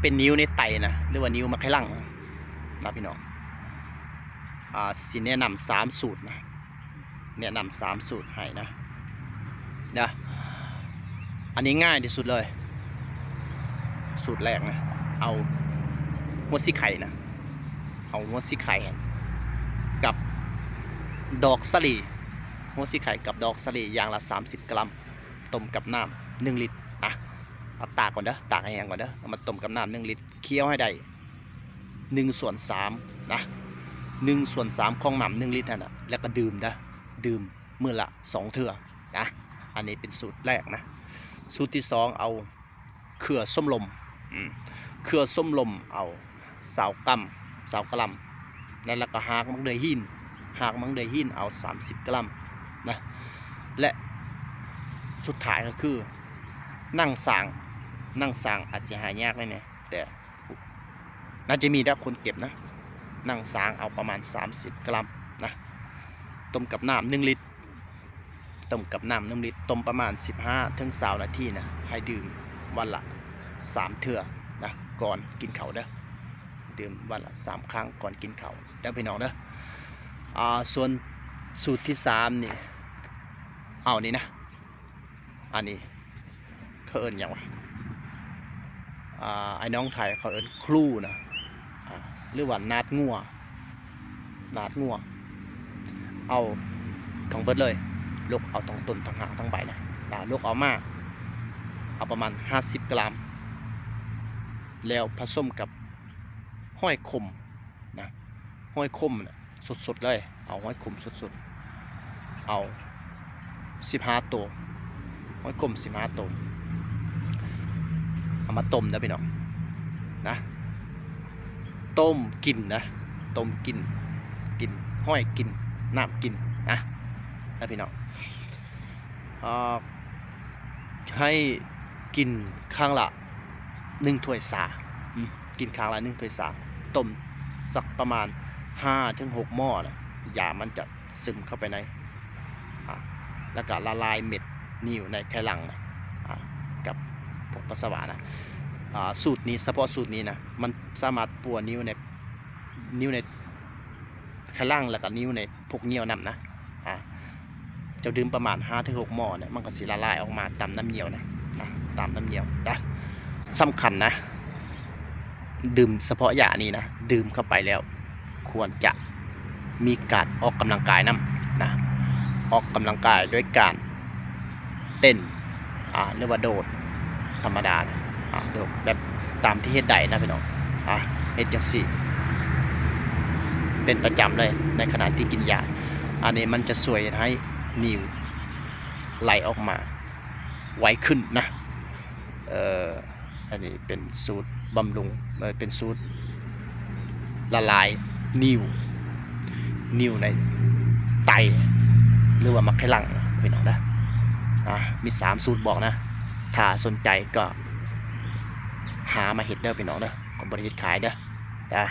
ປັນນິ້ວໃນໄຕນະ ຫຼືວ່ານິ້ວໝາກໄຂ່ຫຼັງນະພີ່ນ້ອງ. ອ່າ ຊິແນະນຳສາມສູດນະ ແນະນຳສາມສູດໃຫ້ນະ ນະ. ອັນນີ້ງ່າຍທີ່ສຸດເລີຍ ສູດແລກນະ ເອົາຫົວສີໄຄນະ ເອົາຫົວສີໄຄກັບດອກສາລີ ຫົວສີໄຄກັບດອກສາລີຢ່າງລະສາມສິບກຣາມ ຕົ້ມກັບນ້ຳໜຶ່ງລິດນະ. ເອົາຕາກກ່ອນເດີ ຕາກໃຫ້ແຫ້ງກ່ອນເດີ ເອົາມາຕົ້ມກັບນ້ຳໜຶ່ງລິດ ຄຽວໃຫ້ໄດ້ໜຶ່ງສ່ວນສາມນະ ໜຶ່ງສ່ວນສາມຂອງນ້ຳໜຶ່ງລິດຫັ້ນນະ ແລ້ວກໍດື່ມເດີ ດື່ມມື້ລະສອງເທື່ອນະ. ອັນນີ້ເປັນສູດແລກນະ. ສູດທີສອງ ເອົາເຄືອສົ້ມລົມ ອືມ ເຄືອສົ້ມລົມເອົາຊາວກຣາມ ຊາວກຣາມ ແລ້ວ ແລ້ວກໍຮາກໝາກເດືອຍຫີນ ຮາກໝາກເດືອຍຫີນເອົາສາມສິບກຣາມນະ. ແລະ ສຸດທ້າຍກໍຄືໜັງຊ້າງ ໜັງຊ້າງອາດຊິຫາຍາກແດ່ ແຕ່ ໜ້າຈະມີດອກຄົນເກັບນະ. ໜັງຊ້າງເອົາປະມານສາມສິບກຣາມນະ ຕົ້ມກັບນ້ຳໜຶ່ງລິດ ຕົ້ມກັບນ້ຳໜຶ່ງລິດ ຕົ້ມປະມານສິບຫ້າເຖິງຊາວນາທີນະ. ໃຫ້ດື່ມວັນລະສາມເທື່ອນະ ກ່ອນກິນເຂົ້າເດີ ດື່ມວັນລະສາມຄັ້ງກ່ອນກິນເຂົ້າເດີພີ່ນ້ອງເດີ. ອ່າ ສ່ວນສູດທີສາມນີ້ ເອົານີ້ນະ ອັນນີ້ເຂົາເອີ້ນຫຍັງວະ? ອ່າ ອ້າຍນ້ອງໄທເຂົາເອີ້ນຄູນະ ອ່າ ຫຼືວ່າໜາດງົວ ໜາດງົວ ເອົາທັງເບິດເລີຍ ຫຼົກເອົາທັງຕົ້ນ ທັງຮາກ ທັງໃບນະ ນະ ຫຼົກເອົາມາ ເອົາປະມານຫ້າສິບກຣາມ ແລ້ວຜະສົມກັບຫອຍຂົມນະ ຫອຍຂົມນະ ສົດໆເລີຍ ເອົາຫອຍຂົມສົດໆ ເອົາສິບຫ້າໂຕ ຫອຍຂົມສິບຫ້າໂຕ ເອົາມາຕົ້ມເດີພີ່ນ້ອງນະ ຕົ້ມກິນນະ ຕົ້ມກິນ ກິນຫອຍ ກິນນ້ຳ ກິນນະ ນະພີ່ນ້ອງ. ເອີ ໃຫ້ກິນຄັ້ງລະໜຶ່ງຖ້ວຍຊາ ອືມ ກິນຄັ້ງລະໜຶ່ງຖ້ວຍຊາ ຕົ້ມສັກປະມານຫ້າເຖິງຫົກໝໍ້ນະ ຢາມັນຈະຊຶມເຂົ້າໄປໃນ ອ່າ ແລ້ວກະລະລາຍເມັດນິ້ວໃນໄຂ່ຫຼັງນະ ອ່າ ກັບພວກປັດສະວະນະ. ອ່າ ສູດນີ້ ສະເພາະສູດນີ້ນະ ມັນສາມາດປົວນິ້ວໃນ ນິ້ວໃນໄຂ່ຫຼັງ ແລ້ວກະນິ້ວໃນ ພວກຍ່ຽວນຳນະ ອ່າ ເຈົ້າດື່ມປະມານຫ້າເຖິງຫົກໝໍ້ເນຍ ມັນກໍຊິລະລາຍອອກມາຕາມນ້ຳຍ່ຽວນະ ອ່າ ຕາມນ້ຳຍ່ຽວນະ. ສຳຄັນນະ ດື່ມສະເພາະຢານີ້ນະ ດື່ມເຂົ້າໄປແລ້ວ ຄວນຈະມີການອອກກຳລັງກາຍນຳນະ ອອກກຳລັງກາຍໂດຍການ ເຕັ້ນ ອ່າ ຫຼືວ່າໂດດທຳມະດານະ ອ່າ ໂດດແບບຕາມທີ່ເຮັດໄດ້ນະພີ່ນ້ອງ ອ່າ ເຮັດຈັ່ງຊີ້ເປັນປະຈຳເລີຍ ໃນຂະນະທີ່ກິນຢາ ອັນນີ້ມັນຈະຊ່ວຍເຮັດໃຫ້ນິ້ວໄຫຼອອກມາໄວຂຶ້ນນະ. ເອີ ອັນນີ້ເປັນສູດບຳລຸງ ເອີ ເປັນສູດລະລາຍນິ້ວ ນິ້ວໃນໄຕ ຫຼືວ່າໝາກໄຂ່ຫຼັງນະພີ່ນ້ອງເດີ. ອ່າ ມີສາມສູດບອກນະ ຖ້າສົນໃຈກໍຫາມາເຮັດເດີພີ່ນ້ອງເດີ ກໍບໍ່ໄດ້ເຮັດຂາຍເດີ ຈ້າ.